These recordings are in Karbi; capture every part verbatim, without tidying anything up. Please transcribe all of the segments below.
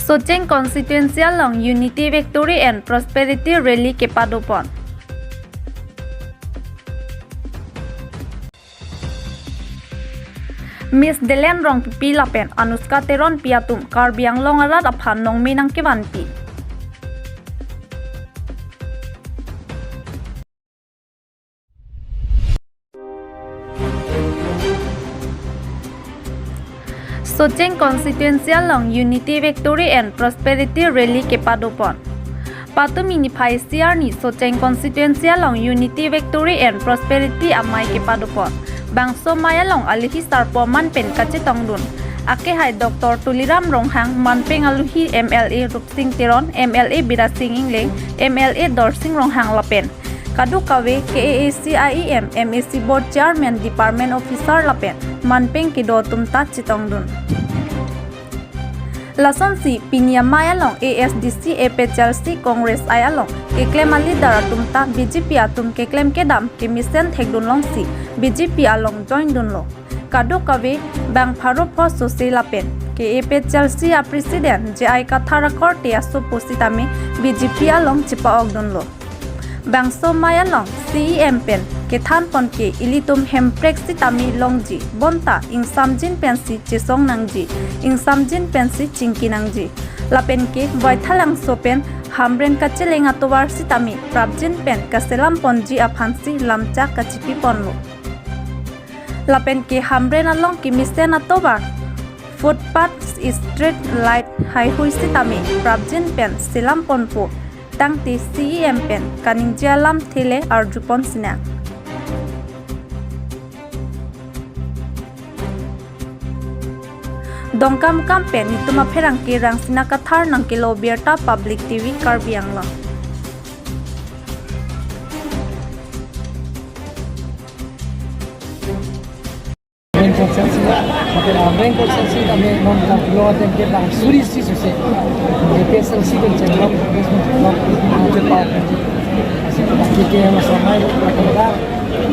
Socheng constituency along Unity Victory and Prosperity Rally kepadopon. Miss Delen Rongpipi lapen Anushka Teronpi atum Karbi Anglong arat aphan nongme nangkevanpi. Socheng constituency along Unity Victory and Prosperity Rally kepadopon. Patumi niphai isi arni Socheng constituency along Unity Victory and Prosperity amei kepadopon. Bangso amei along alohi sarpo aman pen kachetongdun. Akehai Doctor Tuliram Ronghang, manpeng alohi M L A Rupsing Teron, M L A Bidya Sing Engleng, M L A Dorsing Ronghang lapen kadokave K A A C I E M, M A C Board Chairman, Department Officer lapen manpeng kedo atum ta chetongdun. Lasonsi pini amei along A S D C, A P H L C, Congress I along keklem aleader atum ta B J P atum keklem kedam kemesen thekdun longsi B J P along join dunlo. Kadokave bang pharo pho sose lapen ke A P H L C a President J I Kathar akorte asopo sitame B J P along chepa-okdunlo. Bangso amei along C E M pen kethanpon ke ilitum hemprek sitame longji, bonta ingsamjin pensi chesong nangji, ingsamjin pensi chingki nangji. Lapen ke Baithalangso pen Hamren kacheleng atovar sitame prapjin pen kaselamponji aphansi lamchak kachipiponlo. Lapen ke Hamren along kemesen atovar, footpath, street light, haihui sitame prapjin pen selamponpo tangte C E M pen kaningje alamthe le arjupon sinang. Dongkamukam pen netum apherangke Rangsina Kathar nangkelo, Birta Public T V Karbi Anglong. Hamren constituency, Hamren constituency kami non kami lo ada ke bang suri si suse. A P H L C pen chenglok, Congress pen chenglok, asi baki ke yang sama itu ada,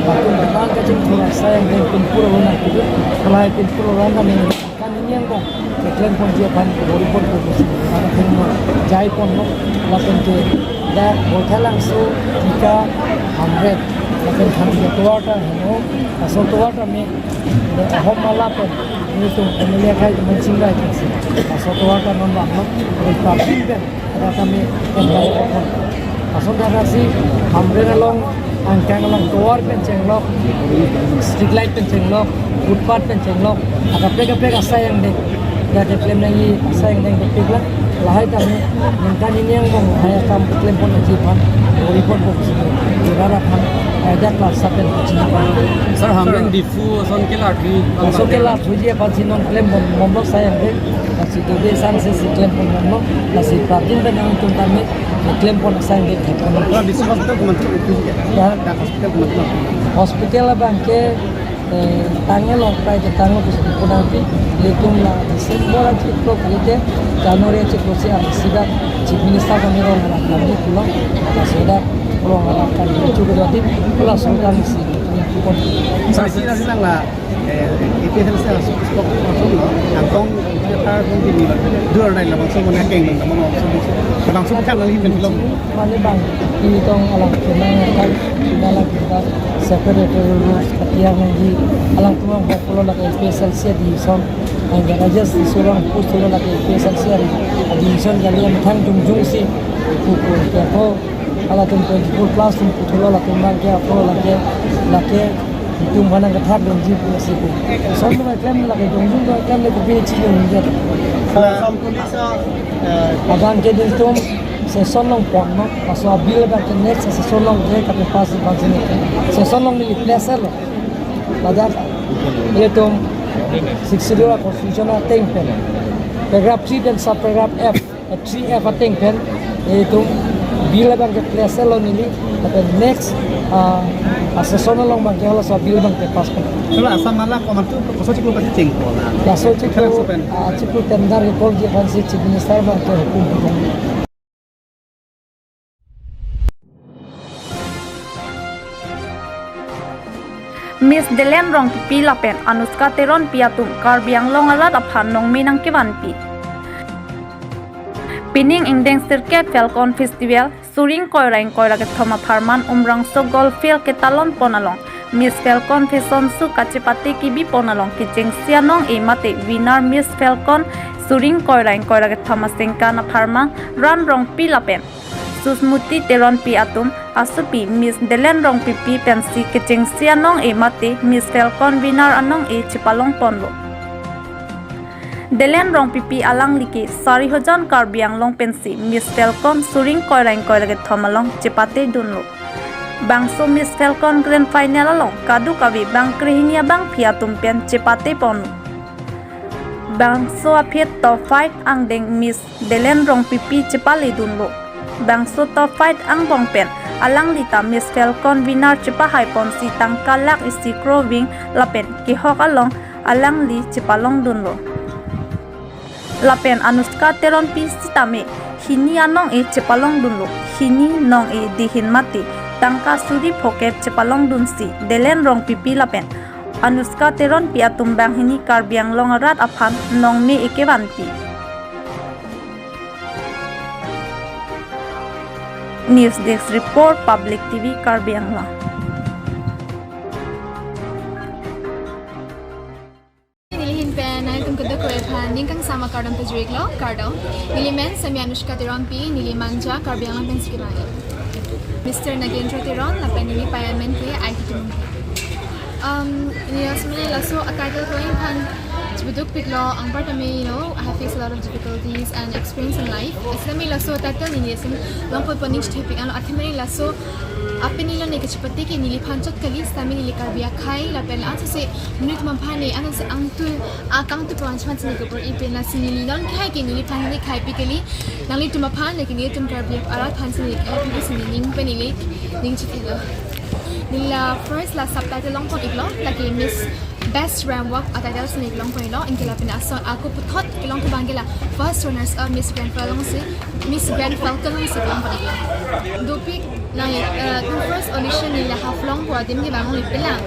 baki memang kacing kurang sayang dan pun pura luna itu, kalau pun pura luna kami kan ini yang kong, keklem pon dia pan, bori pon pon pon, ada pun jai pon no, lapen ke, da Baithalangso, Tika, Hamren, lapen Hamren atovar ta heno, laso atovar ta me, ahom mala pen, netum M L A kai, Mansing Rai kasi. Laso atovar ta non bang no, Republic pen, ada kami, ada kami. Laso atovar si, Hamren along, angkang along tovar pen chenglok, street light pen chenglok, footpath pen chenglok, ada kaprek kaprek asai angdeng. Dak keklem nangji asai angdeng kepik lang. Lahai kami, ningkan ini yang bang, hai kam keklem pon aji pan, bori pon pon sini. Irara pan, ada kelas sapen aji pan. Sir, Hamren Diphu ason kelar di. Ason kelar thuji pan si non klem pon, momlok asai angdeng. Lasi tobe san se si klem pon momlok. Lasi prapjin pen nangtum tame klem pon asai angdeng thek pon. Sir, Diphu hospital kemantu itu ya? Ya. Dak hospital kemantu. Hospital abang ke, eh, tanglo, prai ke tanglo, kusi pun nanti, lekum la December achiklo kalite, January achiklo si ang sida Chief Minister kami rong anak kami pulang, maka sudah rong anak kami juga dua tim, pulang sultan si, pun. Sir, sir, sir, sir, eh, A P H L C spokesperson lo, Angkong, Tar Bung Dini, dua orang dalam langsung menakeng, langsung, langsung kan lagi kan belum. Mane bang, ini tong alang kenang kan, dalam kita separate rules, ketiak nangji, alang tuang hok pulo lake A P H L C division, ang raja si surang pus pulo lake A P H L C division kali yang thang jung jung si, pukul ke ko, ala tum twenty-four plus tum putulo lake mang ke apa lake, lake, Itum mana kethak dongji pu si pu. Son lo klem lake dongji lo klem le kopi chini nje. Assam Police, eh, abang ke netum session along pon no. Laso abill abang ke next session along ke kape pass bang sini. Session along neli place lo. Ladak itum Sixth Schedule Constitution ateng pen, paragraph three pen sub paragraph F, three F ateng pen, itum bill abang ke place lo neli, lapen next, ah, a session along abang ke halaso bill abang ke pass pen. Sir, Assam mala komantu koso chiklo kachingko na? Laso chiklo, Sir, Assam pen. Ah, chiklo tender ke call ji aphan si Chief Minister abang ke hukum hukum. Miss Delen Rongpipi lapen Anushka Teronpi atum Karbi Anglong arat aphan nongme nangkevanpi. Pining ingdeng sirkep Falcon Festival, suring koira ingkoira kethom apharman Umrangso Golf Field ketalon pon along Miss Falcon Fashion Show kachepate kebi pon along kechengsi anong-e mate winner Miss Falcon suring koira ingkoira kethom asengkan apharman Ran Rongpi lapen Susmuti Teronpi atum asopi Miss Delen Rongpipi pensi kechengsi anong-e mate Miss Falcon winner anong-e chepalong ponlo. Delen Rongpipi alangli ke Sarihojan Karbi Anglong pensi Miss Falcon suring koira ingkoira kethom along chepate dunlo. Bangso Miss Falcon Grand Final along kadokave bang krehini abangpi atum pen chepate ponlo. Bangso aphi top five angdeng Miss Delen Rongpipi chepale dunlo. Bangso top five angbong pen alangli ta Miss Falcon winner chepahai ponsi tangka lakh isi crore wing lapen kehok along alangli chepalong dunlo. Lapen Anushka Teronpi sitame hini anong-e chepalong dunlo. Hini nong-e dihin mate tangka suri phokep chepalong dunsi Delen Rongpipi lapen Anushka Teronpi atum banghini Karbi Anglong arat aphan nongme ekevanpi. News Desk Report, Public T V, Karbi Anglong. Neli ahin pen nangtum kadokave aphan ning kangsam akardom pajir-iklo, kardom. Neli men Sami Anushka Teronpi, neli Manja, Karbi Anglong pensi kevang. Mister Nagendra Teron, lapen neli payamen ke I T Teron. Um, neli asmene laso a title ko ingphan chibuduk piklo, anparta me, you know, I have faced a lot of difficulties and experience in life. Asmene laso a title neli asin long pon pon ning chithepik anlo, athema neli laso apini lo ne kachepate ke neliphan chot kali, sami neli Karbi akhai, lapen ansose monit atum aphan ne, ansose angtul, akangtul aphan chman sini kepur ipin lasi neli non khai ke neliphan ne khaipi kali, nanglitum aphan, lake nelitum Karbi arat aphan sini khaipi ke sini ning pen neli ning chithelo. Neli la first la subtitle long pon-iklo, lake Miss Best Ramp Walk a title sini long pon-iklo, anke lapen ason ako puthot kelong kevang ke la first runners up Miss Grand Falcon si, Miss Grand Falcon si kelong pon-iklo. Dopik na, eh, the first audition neli la Haflong pu adim kevang only pela.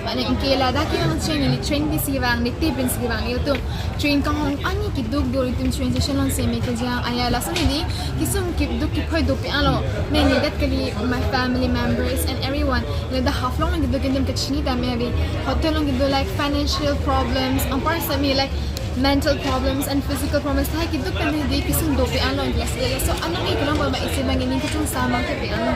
Mane anke ladak kevang cheng neli train pensi kevang, ne te pensi kevang, nelitum train kanghon ani keduk do, nelitum train station along seme kejang, aya lason neli kesung keduk kephoi dopik anlo. Mane that kali my family members and everyone. Ladak Haflong along kedo ke nelitum kachini tame ave. Hotel along kedo like financial problems, anparta me like mental problems and physical problems. Thai kedo pen dei kesung dopik anlo, yes, yes. So anong-e kelong ba isi bang ini kesung sama ke pe anlo.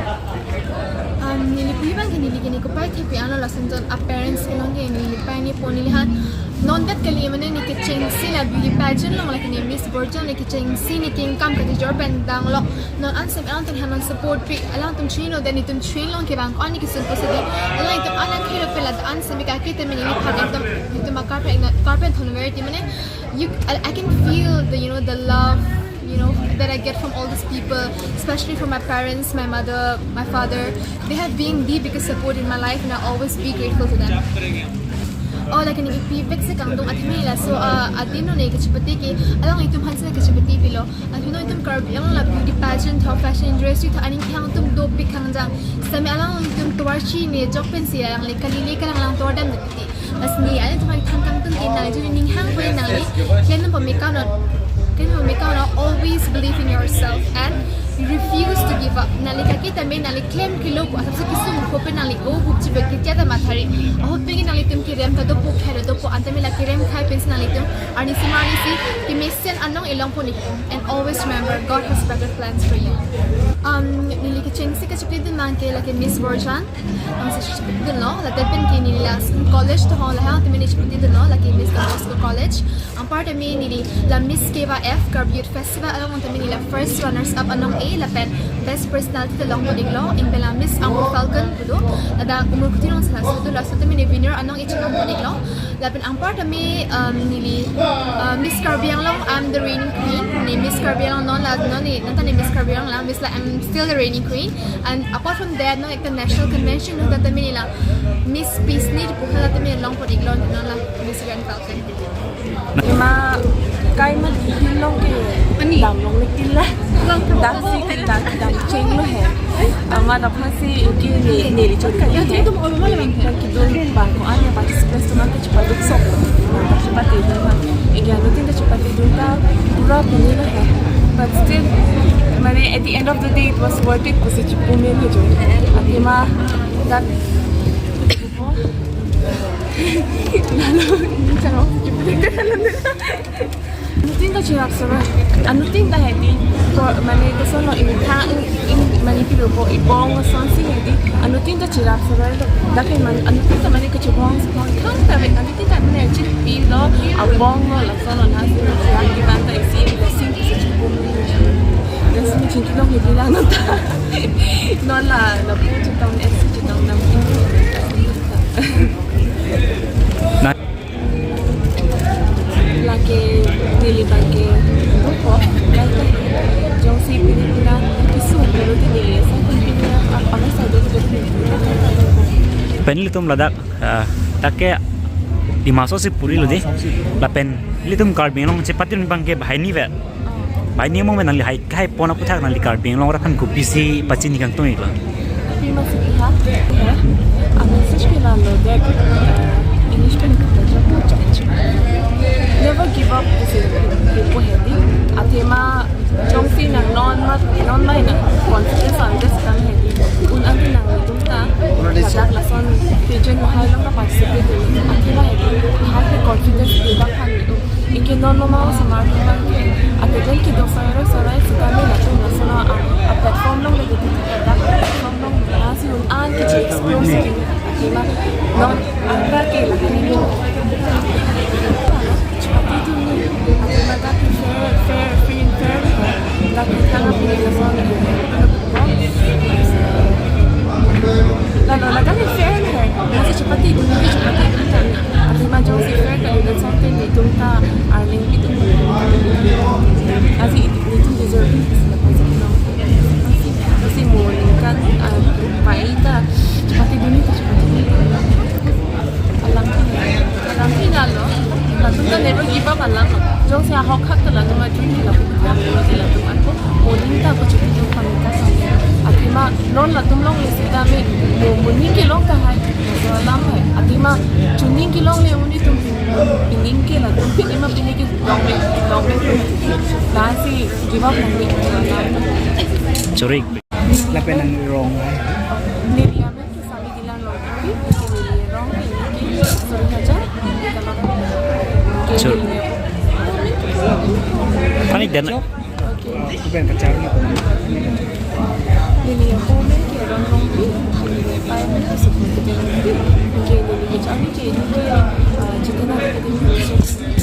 Um, neli pui bang ke neli ke ne kopai thepik anlo, lason jon a parents kelong ke neli pai ne pon neli han. Non that kali mane ne kechengsi la beauty pageant along, lake ne Miss Borjan ne kechengsi ne kengkam kachijor pen danglo. Non ansem alangtum han non support pi, alangtum chinilo, then nelitum chinilo kevang ko ani kesung pusi dei. Alangtum alang khelo pela ansem ka kete mene ni phan ekdom nelitum akarpe, akarpe thon very ti mane you, I, I can feel the, you know, the love, you know, that I get from all these people, especially from my parents, my mother, my father. They have been the biggest support in my life, and I'll always be grateful to them. Oh, lake ne pivek si kangtung athema laso, uh, adim lo ne kachepate ke, alanglitum aphan si kachepate pilo. Athema nelitum Karbi Anglong la beauty pageant tho, fashion industry tho, aning kehang atum dopik kangjang. Sami alanglitum tovar si ne jok pensi alangli kali le kalang lang tovar dam dei. Asni, alanglitum aphan than kangtung ke nangli jodi ning hang pu nangli klem pame kang non, klem pame kang non, always believe in yourself and refuse to give up. Nangli kaki tame nangli klem kelo pu asap si kesung ko pen nangli o hup chibe ke jada mathari. Ahut pen nanglitum kerem ta dopo, khare dopo, anta me la kerem khai pensi nanglitum arni si arni si kemesen anong-e long pon-ikpo. And always remember, God has better plans for you. Um, neli kechengsi kachepate dun abang ke lake Miss Borjan. Ang sa chepate dunlo, ladak pen ke neli la college tho, lahai atum ne chepate dunlo, lake Miss Don Bosco College. Anparta me neli la Miss Keva F Karbi Youth Festival along tame neli la first runners up anong-e, lapen best personality ta long pon-iklo, anke la Miss Amur Falcon pu do, ladak Umur Kuti along si laso do, laso tame ne winner anong-e chelong pon-iklo. Lapen anparta me, um, neli, uh, Miss Karbi Anglong, I'm the reigning queen. Ne Miss Karbi Anglong non la, non ne, non ta ne Miss Karbi Anglong la, Miss la, I'm still the reigning queen. And apart from that, non ekta national convention, non ta tame neli la Miss Peace ni pu hala tame long pon-iklo, non la Miss Grand Falcon. Ema kaima dilong ke dam long le kila. Dam si ke dam, dam chenglo he. Amat aphan si ke ne, neli chot kali he. Nang kedun abang ko-an ya participants atum ke chepaduk sok. Nang chepate dun abang. Anke anuttin ta chepate dun ta pura pini lo he. But still, The end of the day, it was worth it pusi chipu meme jo. Athema dak lalu ini charo chipu lalu. Anuttin ta chirap sara. Anuttin ta hedi. Ko mane koson lo ini tha in mane pilo po ibong sonsi hedi. Anuttin ta chirap sara lo. Dak in mane anuttin ta mane kachibong sibong. Thangta ave anuttin ta mane chirpi lo. Abong lo lason lo nasi lo. Yang di banta isi blessing pusi chipu meme jo. Blessing chinti long hedi la non ta. Non la lapu chetong S C chetong nam. Na- Lake neli bangke ruko, kaita jongsi pini pina kisu dulu di neli, sa pini pina apa sa dulu dulu. Pen ilitum ladak, ah, dak ke Dima Hasao si puri lo di. Lapen ilitum Karbi Anglong chepatun bangke banghini vet. Banghini mo nangli hai kai pon aputhak nangli Karbi Anglong arat aphan kopisi pachini kangtung iklo. Tapi masih lihat, ya. Apa sih kira lo dek, eh, English pen kita jawab. Never give up pusi ipo hedi. Athema jongsi nang non ma, non ma nang confidence on this kam hedi. Un anti nangtum ta, ladak lason pigeon mahai long ka participate. Athema hedi, hai ke confidence build up han itu. Anke non lo ma osomar atum bangke, ateng kedo sarai sarai sitame latum lason a, a platform along le kedo, dak platform along lasi un-an ke explore si. Athema non abra ke la kali lo. Chepate dun ni. Athema dak ke fair, fair, free and fair. Dak ke thang a pini lason. Lalu ladak ke fair hai. Masih chepate dun ni, chepate dun ta. Athema jongsi fair kali dan something nelitum ta arleng pitum. Lasi nelitum deserving pusi la pasi no. Lasi mo ningkan, ah, pai ta chepate dun ni ta chepate dun ta. Alang, alang pina lo. Latum ta never give up alang. Jongsi ahok hak ta latum ajun ki latum ta latum ako. Mo ning ta ko chepate dun kami ta sa. Athema non latum along le sitame mo, mo ning kelong ta hai. Laso alam hai. Athema chuning kelong le un itum pining ke latum pini ma pini ke long le, long le. Lasi give up nang ni. Churik. Lapen nang rong hai. Neli amen ke Sami Dilan Rongpi, neli rong pini ke suri hajar. Chur. Panik dan. Okay. Kuben kacharli. Neli apo amen ke Ron Rongpi, neli apai amen ke Sukun Rongpi, anke neli kecharli ke neli ke, ah, Chitana Academy.